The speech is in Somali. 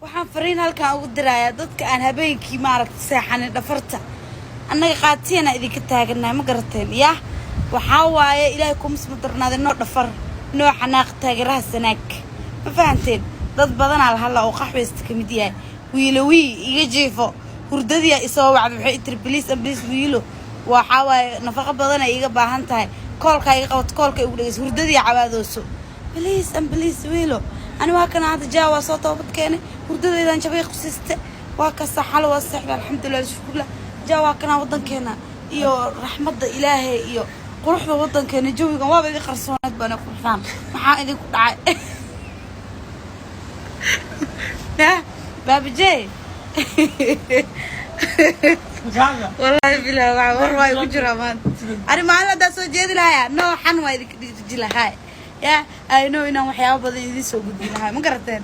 Waxaan fariin halkan ugu dirayaa dadka aan habeenkii, maaragta, seexanin dhafarta. Annaga qaatiyana idinka taaganahay, ma garateen? Yah, waxaa waaye, Ilaahay kuma smadarnaaday. Noo dhafar, noo xanaaq, taageeraha Sanaag, ma fahanteen? Dad badanaa la hadla oo qaxweysta ka mid yahay. Wiilo wii iga jiifo hurdadiya isoo wacda, waxay tiri: "Please and please, wiilo, waxaa waaye nafaqo badan ay iga baahan tahay." Koolkaa iga qabato, koolka igu dhegeyso, hurdadiya cabaadooso. "Please and please, wiilo, ani waa kana hadda jaa waa soo toobad keenay, hurdadaydan jabay qusiiste, waa kasa xalo waa seexda, alxamdulilah, alshukrulah. Jaa waa kanaa waddankeena iyo raxmadda Ilaahay iyo quruxda waddankeena, jawigan waaba iga qarsooneed baana quruxdaan. Maxaa idinku dhacay ya baabajey?" Wallaahi bilah, waa war waa igu jiraa maanta. Ani maalin haddaa soo jeedi lahaya, nooxan waa idinka dhiji lahaa. Ya, I know inaan waxyaabo badan idiin soo gudbin lahaa, ma garateen?